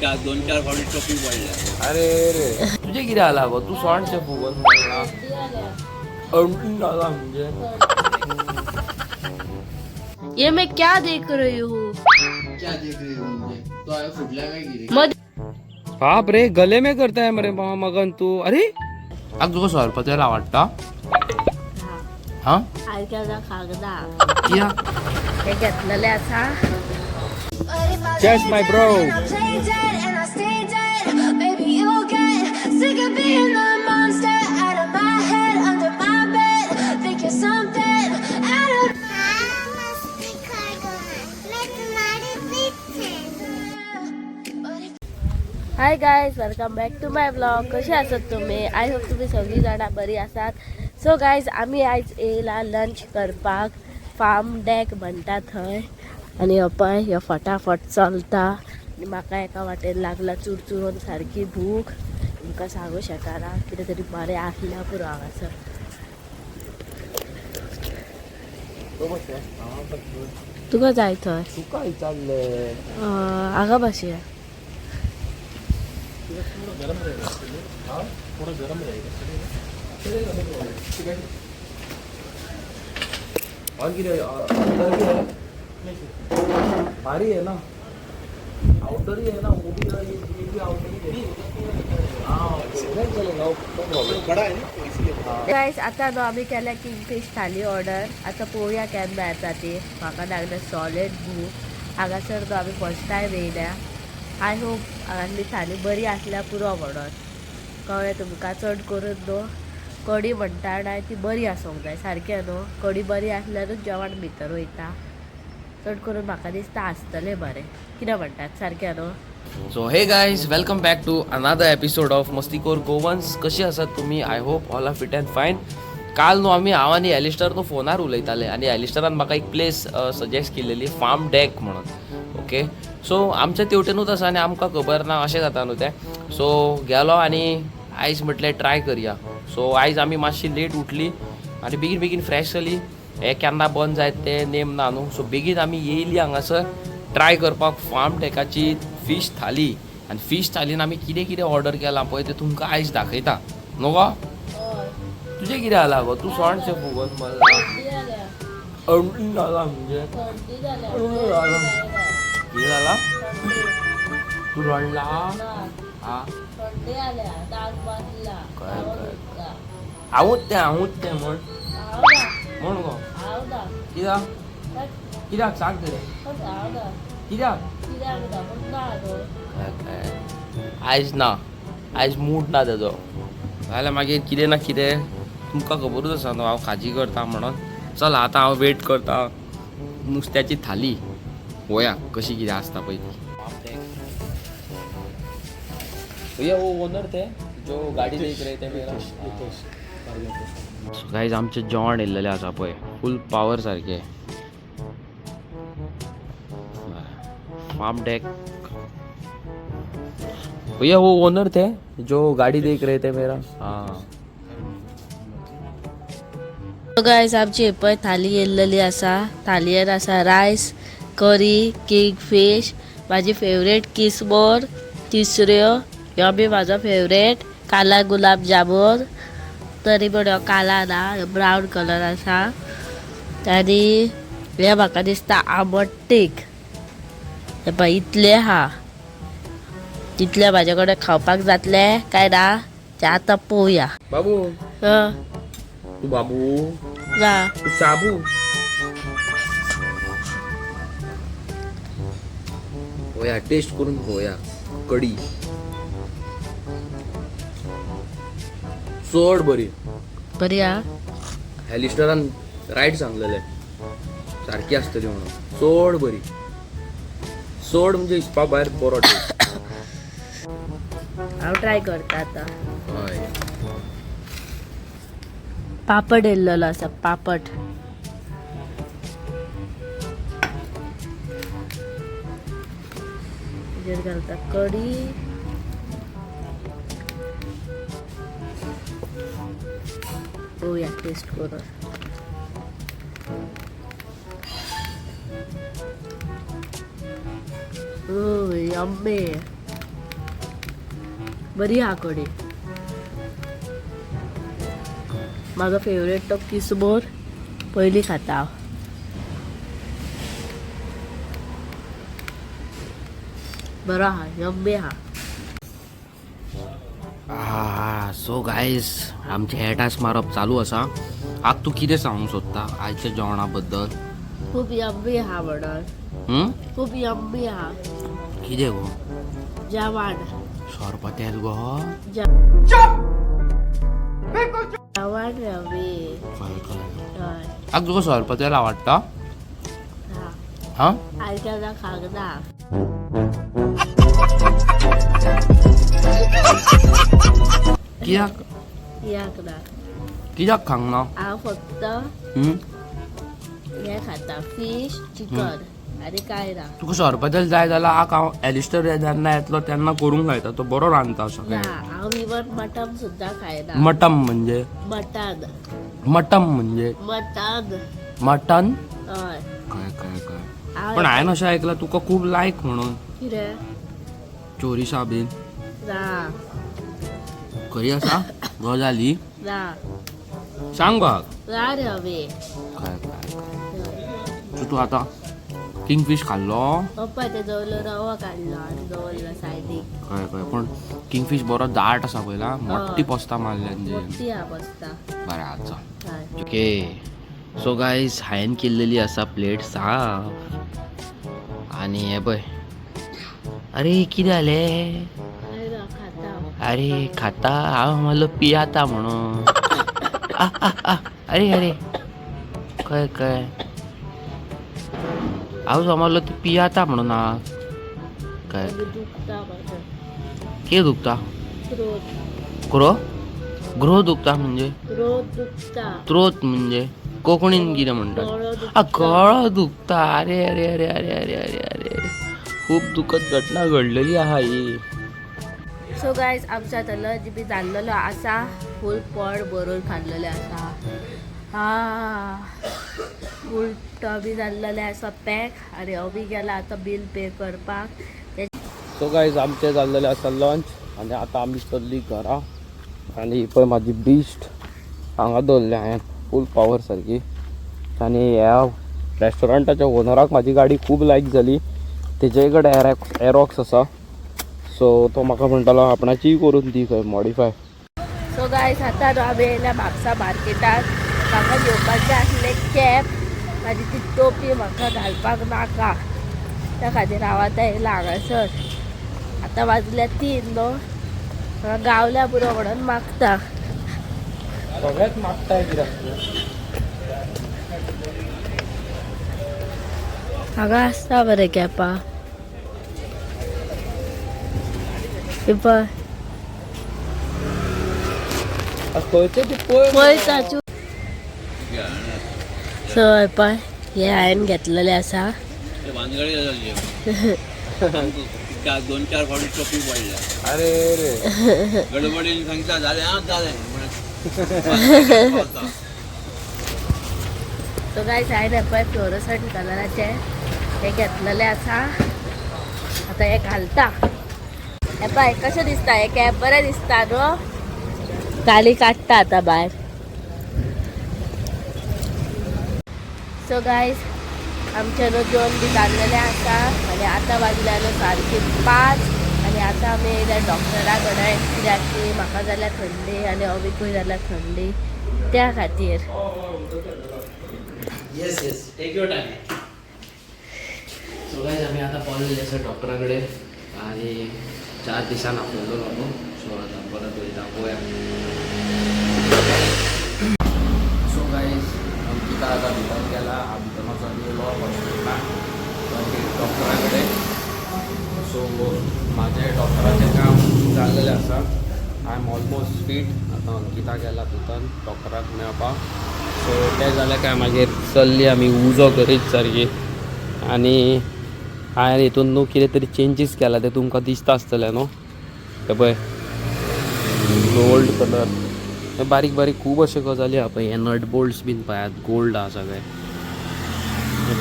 चार दोन चार फावटी टोपी पडल्या. अरे रे, तुझे कितें जाला गो? तूं सोंड शें फुगोवन पडला जाला म्हणजे. ये मैं क्या देख रही हूँ? क्या देख रही हो म्हणजे? तो हांवें फुटल्या काय कितें? मग बाप रे, गले में करताय मरे मगन तू. अरे, आग तुका सरपतेल आवडटा? हा. आयक्याचा कागदा कित्याक? हे घेतलेले आसा. Cheers, my bro. I play dead and I stay dead. Maybe you'll get sick of being the monster out of my head, under my bed. Think you're something out of. But if hi guys, welcome back to my vlog. कसे आसात तुम्ही? I hope तुम्ही सगळी जाणां बरी आसात. So guys, आमी आयज येयला लंच करपाक फार्म डॅक म्हणटा थंय. आनी हो पळय, ह्यो फटाफट चलता आनी म्हाका एका वाटेन लागला चुरचुरून सारकी भूक. तुमकां सांगू शकना, कितें तरी बरें आसल्यार पुरो हांगासर. तुका जाय थंय? तुका विचारले. हांगा बसया. और कितें अंदर भी है? भारी है ना? आउटर ही है ना? वो भी है, ये भी आउटर ही है. हाँ, नहीं चलेगा, नो प्रॉब्लम. बडा आहे ना, इसलिए. गायज, आता न्हू आमी केल्या किंगफीश थाली ऑर्डर. आतां पळोवया केन्ना येता ती. म्हाका लागल्या सॉलीड भूक. हांगासर न्हू आमी फर्स्ट टायम येयल्या. I hope हांगासली थाली बरी आसल्यार पुरो म्हणून. कळ्ळें तुमकां? चड करून न्हू कडी म्हणटा ना ती बरी आसूंक जाय सारकें न्हू. कडी बरी आसल्यारूच जेवण भितर वयता. चड करून म्हाका दिसता आसतलें बरें. कितें म्हणटात? सारकें न्हू? So hey guys, welcome back to another episode of Mastikor Goans. कशी आसात तुम्ही? I hope all are fit and fine. काल न्हू आमी, हांव आनी एलिस्टर न्हू फोनार उलयताले आनी एलिस्टरान म्हाका एक प्लेस सजेस्ट केलेली, फार्म डॅक म्हणून. ओके, सो आमच्या तेवटेनूच आसा आनी आमकां खबर ना अशें जाता न्हू तें. सो गेलो आनी आयज म्हटलें ट्राय करया. सो आयज आमी मातशी लेट उठली आनी बेगीन बेगीन फ्रेश जाली. हें केन्ना बंद जायत तें नेम ना न्हू. सो बेगीन आमी येयली हांगासर ट्राय करपाक फार्म डॅकाची फीश थाली. आनी फीश थालीन आमी कितें कितें ऑर्डर केलां पळय तें तुमकां आयज दाखयता न्हू गो. तुजें कितें जाला गो? तूं सोंड शें फुगोवन पडला जाला म्हणजे. कितें जाला? तूं रडला? हा, कळ्ळें कळ्ळें. हांवूच तें, हांवूच तें म्हण म्हण गो. कित्याक कित्याक सांग तरी कित्याक? आयज ना, आयज मूड ना तेजो. जाल्यार मागीर कितें ना कितें तुमकां खबरूच आसा न्हू हांव खाजी करता म्हणून. चल, आतां हांव वेट करता नुस्त्याची थाली. पळोवया कशी कितें आसता पळय ती. भैया, वो ओनर थे जो गाडी देख रहे थे मेरा. गायज, आमचें जेवण येयल्लेलें आसा पळय, फूल पावर सारकें. फार्म डेक. भैया, वो ओनर थे जो गाड़ी देख रहे थे मेरा. हाँ. गायज, आमची पळय थाली येयल्लेली आसा. थालयेन आसा रायस, करी, किंग फीश, म्हाजी फेवरेट किसमोर, तिसऱ्यो, ह्यो बी म्हाजो फेवरेट, काला गुलाब जामून. तरी पूण ह्यो काला ना, ह्यो ब्रावन कलर आसा. आनी हे म्हाका दिसता आंबट तीख. हे पळय, इतलें आहा. इतलें म्हाजे कडेन खावपाक जातलें काय ना तें आतां पळोवया. बाबू. हं. तू बाबू. ना. तू साबू. पळोवया, टेस्ट करून पळोवया. कडी चड बरी. बरी आहा. हॅलिस्टरान रायट सांगलेलें, सारकी आसतली म्हणून. चड बरी, चड म्हणजे हिसपा भायर बरो टेस्ट. हांव ट्राय करता आतां. हय. पापड येयल्लेलो आसा, पापड. हेजेर घालता कडी. पळोवया टेस्ट करून. यम्मी. बरी आहा कडी. म्हाजो फेवरेट तो किसमोर पयली खाता हांव. बरो आहा, यम्मी आहा. सो गायज, आमचे एटास मारप चालू आसा. आग तूं कितें सांगूंक सोदता आयच्या जेवणा बद्दल? खूब यम्मी आहा म्हणून. खूब यम्मी आहा. कितें गो? जेवण. सोरपतेल गो? जेवण यम्मी. कळ्ळें कळ्ळें. हय. आग तुका सोरपतेल आवडटा? हा. हा. आयज केन्ना खावंक ना. कित्याक? कित्याक ना? कित्याक खावंक ना? हांव फक्त हें खाता, फीश, चिकन आनी कांय ना. तुका सोरपतेल जाय जाल्यार आग हांव एलिस्टर जेन्ना येतलो तेन्ना करूंक लायता, तो बरो रांदता सगळें. ना, हांव इवन मटन सुद्दां खायना. मटम म्हणजे? मटन. मटम म्हणजे? मटन. मटन. हय. कळ्ळें कळ्ळें कळ्ळें. हांव पण हांवें अशें आयकलां तुका खूब लायक म्हणून. कितें? चोरिसा बीन. ना. खरी आसा गजाल ही? ना. सांग गो आग. ना रे अबे. कळ्ळें कळ्ळें कळ्ळें. सो तूं आतां किंगफीश खाल्लो? पप्पा ते दवरलो, रवो काडलो आनी दवरलो सायडीक. कळ्ळें कळ्ळें. पूण किंगफीश बरो दाट आसा पयला, मोठी पोस्तां मारल्यान. मोठी आहा बसता. बरें आहा, चल. हय. ओके, सो गायज, हांवें केल्लेली आसा प्लेट साफ आनी हे पळय. अरे कितें जालें? काय ना, खाता हांव. अरे खाता? हांव म्हणलो पियाता म्हणून. आ, आ, आ, अरे अरे, कळ्ळें कळ्ळें. हांव समजलो ती पियाता म्हणून. हा, कळ्ळें. मागीर दुखता म्हाजें. कितें दुखता? थ्रोट. ग्रो ग्रो दुखता म्हणजे? थ्रोट दुखता. त्रोत म्हणजे कोंकणीन कितें म्हणटात? गळो आ दुखता. गळो दुखता. अरे अरे अरे अरे अरे अरे अरे अरे, खूब दुखद घटना घडलेली आहा ही. सो गायज, आमचो आतां लंच बी जाल्लेलो आसा. फूल पोट भरून खाल्लेलें आसा. हा, फूल टॉ बी जाल्लेलें आसा पॅक आनी अबी गेला आतां बील पे करपाक. सो गायज, आमचें जाल्लेलें आसा लंच आनी आतां आमी चल्ली घरा. आनी ही पळय म्हाजी बिस्ट हांगा दवरल्या हांवें फूल पावर सारकी. आनी ह्या रेस्टॉरंटाच्या ओनराक म्हाजी गाडी खूब लायक जाली. तेजे कडेन एरॉक्स आसा. सो तो म्हाका म्हणटालो आपणाचीय करून दी खंय मॉडिफाय. सो गायज, आतां न्हू आमी येयल्या म्हापसा मार्केटान. म्हाका घेवपाचें आसलें कॅप आनी ती टोपी म्हाका घालपाक नाका, त्या खातीर हांव आतां येयलां हांगासर. आतां वाजल्या 3 न्हू, म्हाका गावल्या पुरो म्हणून मागता. सगळेच मागताय कित्याक? हांगा आसता बरें कॅपां. ही पळय. खंयचे ती पळय. पळय चाचू. सो हे पळय, हे हांवें घेतलेलें आसा. भानगडी जाली, दोन चार फावटी टोपी पडल्या. अरे रे. गडबडीन सांगता जालें, हा जालें. सो गायज, हांवें पळय फ्लोरोसंट कलराचे हे घेतलेले आसा. आतां हे घालता. हे पळय कशें दिसता हे कॅप, बरें दिसता न्हू? गाली काडटा आतां भायर. सो गायज, आमचें न्हू जेवण बी जाल्लेलें आसा आनी आतां वाजल्या न्हू सारकी 5. आनी आतां आमी येयल्या डॉक्टरा कडेन, कित्याक की म्हाका जाल्या थंडी आनी अविकूय जाल्या थंडी, त्या खातीर. Yes, take your time. So guys, आमी आतां पावलेले आसा डॉक्टरा कडेन आनी 4 दिसान आपलेलो बाबू. सो आतां परत वयता पळोवया. सो गायज, अंकिता आतां भितर गेला. हांव भितर वचोन येयलो हॉस्पिटलान मागीर डॉक्टरा कडेन. सो म्हाजें डॉक्टराचें काम जाल्लेलें आसा. I am almost fit. आतां अंकिता गेला भितर डॉक्टराक मेळपाक. सो तें जालें काय मागीर चल्ली आमी उजो करीत सारकी. आनी हांवें हितून न्हू कितें तरी चेंजीस केला तें तुमकां दिसता आसतलें न्हू. तें पळय, गोल्ड कलर, हे बारीक बारीक खूब अश्यो गजाली आहा पळय. हे नट बोल्ट्स बीन पळयात, गोल्ड आहा सगळे,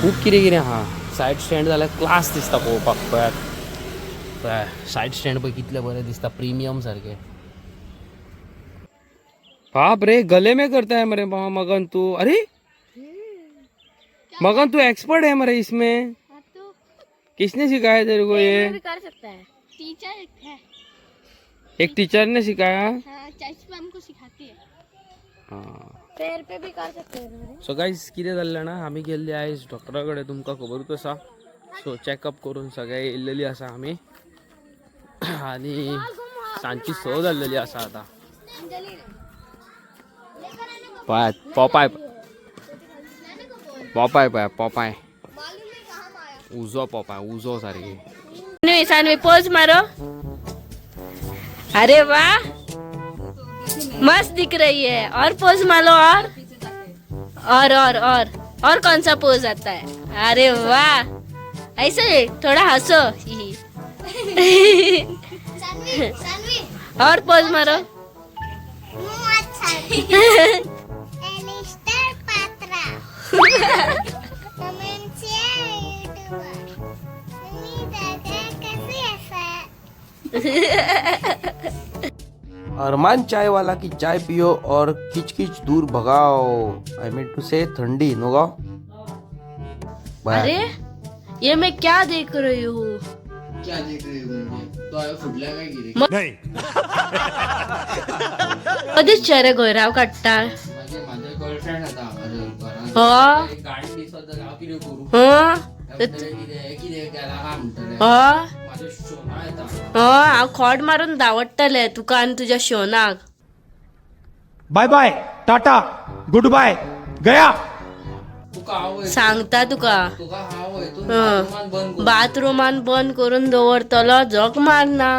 खूब कितें कितें आहा. सायड स्टँड जाल्यार क्लास दिसता पळोवपाक, पळयात. सायड स्टँड पळय कितले बरे दिसता, प्रीमियम सारके. बाप रे, गले में करता है मरे मगन तू. अरे मगन, तू एक्सपर्ट है मरे इसमें. किसने सिखाया तेरे को ये? कर सकता है. टीचर है. एक टीचर ने सिखाया? हाँ, चर्च हमको सिखाती है. पैर पे भी कर सकते हैं. सो गायज, कितें जालें जाणा, आमी गेल्ले आयज डॉक्टरा कडेन, तुमकां खबरूच आसा. सो चॅकअप करून सगळे येयल्लेली आसा आमी आनी सांजची 6 जाल्लेली आसा आतां. पळयात पोपाय, पोपाय पळया, पोपाय उजो, पोपाय उजो सारकी. सानवी, सानवी, पोज मारो. अरे वाह, मस्त दिख रही है. और पोज मारो, और कौन सा पोज आता है? अरे वाह, ऐसे थोड़ा हंसो. और पोज मारो. एलिस्टर पात्रा कमेंटचे युट्यूबर तुम्ही दादा कसे असाल? अरमान चाय वाला की चाय पियो और किच किच दूर भगाओ, I mean to से थंडी नो गाओ. अरे, ये मैं क्या देख रही हूँ? क्या देख रही हो म्हणजे? तो फुडल्या काय कितें? कधीच चेहरे गोयराव काडटा. माझे माझे गर्लफ्रेंड आता हांगासर घरान. हो. एक गाडी दिसत जाल्यार हांव कितें करूं? हं. म्हणटलें कितें हें कितें केलां काय म्हणटलें. हं. म्हाजें शोना येता. हं, हांव खोट मारून धांवडटलें तुका आनी तुज्या शोनाक. Bye bye, tata, good bye, Gaya. तुका हांव सांगता तुका. तुका हांव हेतून हं. बाथरुमान बंद करून बाथरुमान बंद करून दवरतलो, झक मारना,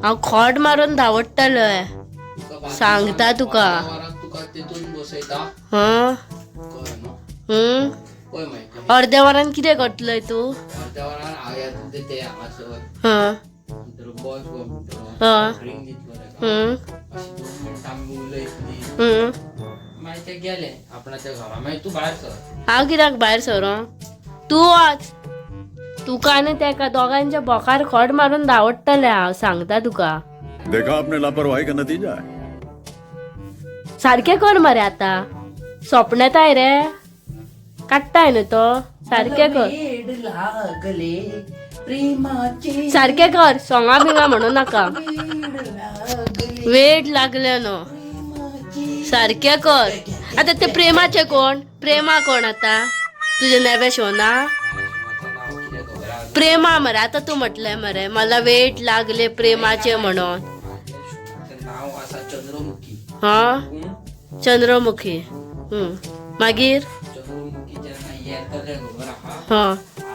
हांव खोट मारून धांवडटलें. तुका बाथरुमान- सांगता तुका. अर्द्या वरान तुका तेतून बसयता. हं. कळ्ळें न्हू? हं. पळय मागीर तें. अर्द्या वरान कितें करतलय तूं? अर्द्या वरान हांव येता ते हांगासर. हं. म्हणटलो बस गो म्हणटलो. हं. ड्रिंक दितलो तेका. हं. अशी 2 मिनटां आमी उलयतली. हं. मागीर ते गेले आपणाच्या घरा. मागीर तूं भायर सर. हांव कित्याक भायर सरो? तूं वच. तुका आनी तेका दोगांच्या बोकार खोट मारून धांवडटलें हांव, सांगता तुका. देखा आपने लापरवाही का नतीजा है. सारकें कर मरे आतां. सोपणेताय रे काडटाय न्हू तो. सारकें कर, सारकें कर. सोंगा बिंगा म्हणू नाका. वेट लागले न्हू, सारकें कर आतां. ते प्रेमाचे कोण? प्रेमा कोण आतां तुजें नवें शोना? नांव कितें खबर आसा? प्रेमा मरे. आतां तूं म्हटलें मरे मला वेट लागले प्रेमाचे म्हणून. माझ्या शोनाचें नांव आसा चंद्रमुखी. हा. पूण चंद्रमुखी. मागीर? चंद्रमुखी जेन्ना येतलें खबर आहा, हा.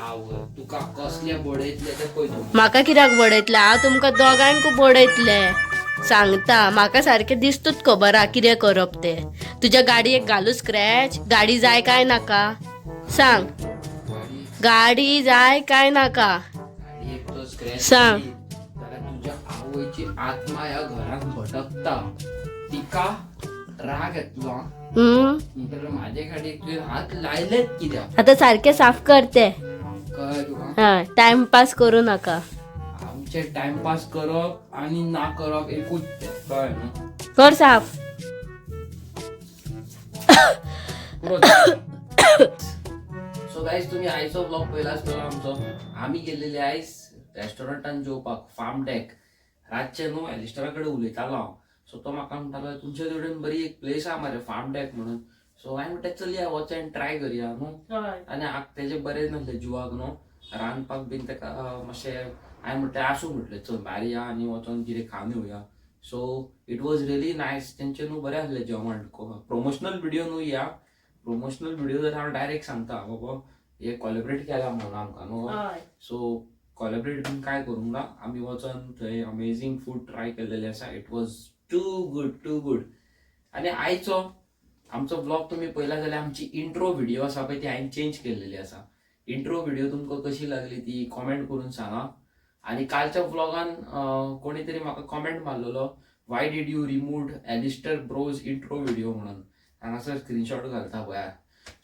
आवय, तुका कसले बडयतले ते पळय तूं. म्हाका कित्याक बडयतलें? हांव तुमकां दोगांकूय बडयतलें, सांगता. म्हाका सारकें दिसतूच खबर आहा कितें करप तें. तुज्या गाडयेक घालू स्क्रॅच? गाडी जाय काय नाका सांग. गाडी गाडी जाय काय नाका? गाडयेक तो स्क्रॅच सांग. जाल्यार तुज्या आवयची आत्मा ह्या घरान भटकता. तिका राग येतलो आं. म्हणटलो म्हाजे गाडयेक तुवें हात लायलेच कित्याक? आतां सारकें साफ कर तें. कळ्ळें तुका? हा, टायमपास करूं नाका. आमचे टायमपास करप आनी ना करप एकूच तें. कळ्ळें न्हू? कर साफ. सो गायज, तुम्ही आयचो ब्लॉग पळयला आसतलो आमचो. आमी गेल्लेले आयज रेस्टॉरंटान जेवपाक, फार्म डॅक. रातचें न्हू एलिस्टरा कडेन उलयतालो हांव. सो तो म्हाका म्हणटालो, तुमच्या कडेन बरी एक प्लेस आहा मरे फार्म डॅक म्हणून. सो हांवें म्हणलें, चलया, वच आनी ट्राय करया न्हू. आनी तेजें बरें नासलें जिवाक न्हू, रांदपाक बीन तेका मातशें. हांवें म्हटलें, आसूं म्हटलें, चल भायर या आनी वचोन कितें खावन येवया. So it was really nice. तेंचें न्हू बरें आसलें जेवण. प्रोमोशनल व्हिडिओ न्हू या, प्रोमोशनल व्हिडिओ जाल्यार हांव डायरेक्ट सांगता बाबा हे कॉलेबरेट केला म्हणून आमकां न्हू. सो कॉलेबरेट बीन काय करूंक ना. आमी वचोन थंय अमेझींग फूड ट्राय केल्लेलें आसा. It was too good, too good. आनी आयचो आमचो ब्लॉग तुमी पळयला जाल्यार आमची इंट्रो व्हिडिओ आसा पळय, ती हांवें चेंज केल्लेली आसा. इंट्रो व्हिडिओ तुमकां कशी लागली ती कॉमेंट करून सांगा. आनी कालच्या ब्लॉगान कोणी तरी म्हाका कॉमेंट मारलेलो, why did you remove Alistair Broz intro video म्हणून. हांगासर स्क्रीनशॉट घालता पळया.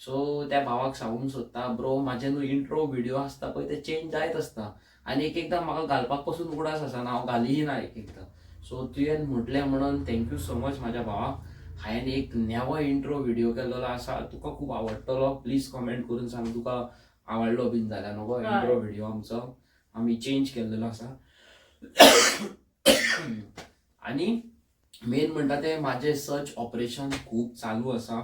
सो त्या भावाक सांगूंक सोदता, ब्रो, म्हाजे न्हू इंट्रो व्हिडिओ आसता पळय ते चेंज जायत आसता. आनी एक एकदां म्हाका घालपाक पसून उगडास आसना, हांव घालीय ना एक एकदां. सो तुवें म्हटलें म्हणून thank you so much म्हाज्या भावाक. हांवें एक नवो इंट्रो व्हिडिओ केल्लो आसा, तुका खूब आवडटलो. प्लीज कमेंट करून सांग तुका आवडलो बीन जाल्यार न्हू इंट्रो व्हिडिओ आमचो आमी चेंज केल्लेलो आसा. आनी मेन म्हणटा ते म्हाजें सर्च ऑपरेशन खूब चालू आसा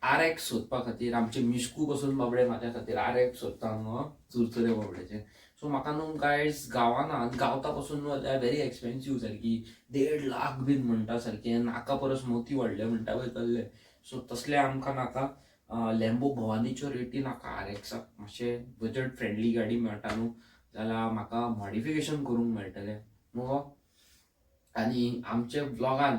आर एक्स सोदपा खातीर. आमचे मिश्कू पसून बाबडे म्हाज्या खातीर आर एक्स सोदता न्हू, चुरचुरे बाबड्याचे. सो म्हाका न्हू गायज गांवाना, गांवता पसून न्हू जाल्यार व्हेरी एक्सपेन्सीव सारकी, 1.5 लाख बीन म्हणटा सारकें. नाका परस मोती व्हडले म्हणटा पळय तसले. सो तसले आमकां नाका, लॅम्बो भवानीच्यो रेटी नाका. आर एक्साक मातशें बजट फ्रेंडली गाडी मेळटा न्हू जाल्यार म्हाका मॉडिफिकेशन करूंक मेळटलें न्हू. आनी आमच्या ब्लॉगान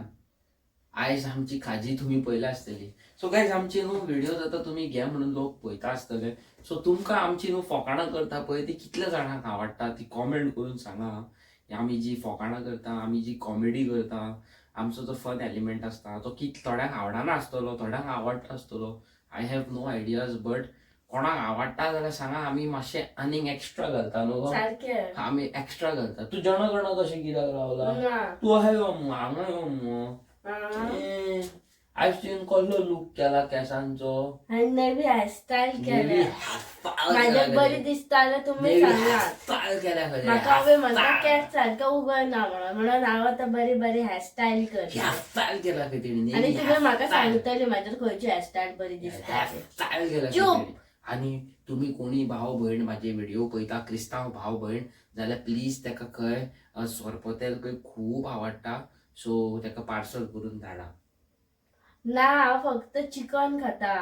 आयज आमची खाजी तुमी पळयल्या आसतली. सो गायज, आमची न्हू व्हिडिओ आतां तुमी घे म्हणून लोक पळयता आसतले. सो तुमकां आमची न्हू फोकाणां करता पळय ती कितल्या जाणांक आवडटा ती कॉमेंट करून सांगा. आमी जी फोकाणां करता, आमी जी कॉमेडी करता, आमचो जो फन एलिमेंट आसता तो थोड्यांक आवडना आसतलो, थोड्यांक आवडटा आसतलो. I have no ideas, but कोणाक आवडटा जाल्यार सांगा. आमी मातशें आनीक एक्स्ट्रा घालता न्हू गो? सारकें. आमी एक्स्ट्रा घालता. तूं जण गण कशें कित्याक रावला? ना. तूं अशें यो मगो, हांगा यो मगो. हा. आयज तुवें कसलो लूक केला केंसांचो? हांवें नवी हेअरस्टायल नेवी केल्या. hairstyle. म्हाज्या केला. बरी दिसता जाल्यार तुमी नेवी सांगात. hairstyle केल्या खरें. म्हाका आवय म्हणटा केंस सारकें उगना म्हणून, म्हणून हांव आतां बरी बरी हेअरस्टायल करता. हेअरस्टायल केला खंय तेणी. आनी तुमी म्हाका सांगतली म्हाज्या खंयची हेअरस्टायल बरी दिसता ती. हेअरस्टायल केला खंय चूप. तेणी. आनी तुमी कोणी भाव भयण म्हाजे व्हिडिओ पळयता, क्रिस्तांव भाव भयण जाल्यार प्लीज तेका खंय सोरपोतेल खंय खूब आवडटा, सो तेका पार्सल करून धाडा. ना, हांव फक्त चिकन खाता.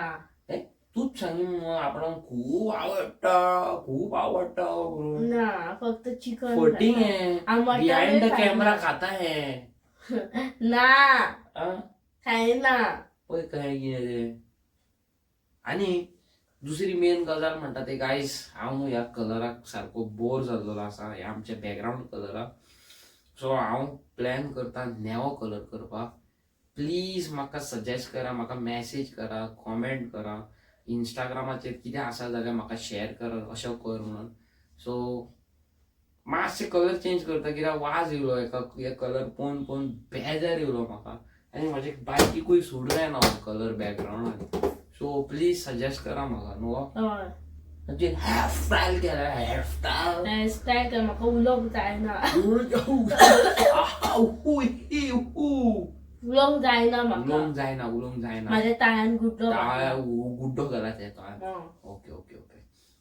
तूच सांगी मगो आपणाक खूब आवडटा, खूब आवडटा म्हणून. ना, हांव फक्त चिकन. फटींग है. हांव मटनूय बिहाइंड the खायना. कॅमेरा खाता है. ना. आ? खायना. पळय कहें कितें तें. आनी दुसरी मेन गजाल म्हणटा ते गायस, हांव न्हू ह्या कलराक सारको बोर जाल्लो आसा, ह्या आमच्या बॅकग्रावंड कलराक. सो हांव प्लॅन करता नेवो कलर करपाक. प्लीज म्हाका सजेस्ट करा, म्हाका मॅसेज करा, कॉमेंट करा, इंस्टाग्रामाचेर कितें आसा जाल्यार म्हाका शेअर करा, अशें कर म्हणून. सो मातशें कलर चेंज करता कित्याक वाज येयलो एका हे कलर पळोवन पळोवन बेजार येयलो म्हाका आनी म्हाजे बायकीकूय सूट जायना हो कलर बॅकग्रावंडान. सो प्लीज सजेस्ट करा म्हाका न्हू. हय. म्हणजे हेअरस्टायल केला, हेअरस्टायल. हेअरस्टायल कर, म्हाका उलोवंक जायना. उलोवंक जायना म्हाका. उलोवंक जायना, उलोवंक जायना. म्हाज्या ताळ्यान गुड्डो. ताळ्या गुड्डो घाला ते ताळ्यान. Okay okay okay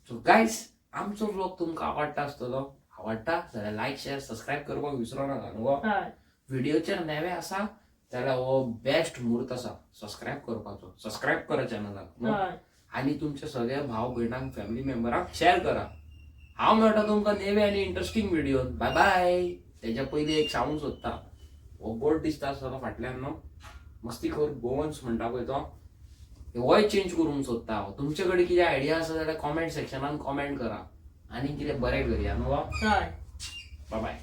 so guys, आमचो व्लॉग तुमकां आवडटा आसतलो. आवडटा जाल्यार लायक, शेअर, सबस्क्रायब करपाक विसरो नाका न्हू. हय. व्हिडिओचेर नवे आसा जाल्यार हो बेस्ट म्हूर्त आसा सबस्क्रायब करपाचो. सबस्क्रायब करा चॅनलाक हय. आनी तुमच्या सगळ्या भाव भयणांक, फॅमिली मेंबरांक शेअर करा. हांव मेळटा तुमकां नवे आनी इंट्रस्टींग व्हिडिओन. बाय बाय. तेज्या पयलीं एक सांगूंक सोदता, हो बोर्ड दिसता आसतलो फाटल्यान न्हू, मस्तीखोर गोवन्स म्हणटा पळय तो, होय चेंज करूंक सोदता हांव. तुमचे कडेन कितें आयडिया आसा जाल्यार कॉमेंट सेक्शनान कॉमेंट करा आनी कितें बरें करया न्हू. हय. Bye bye.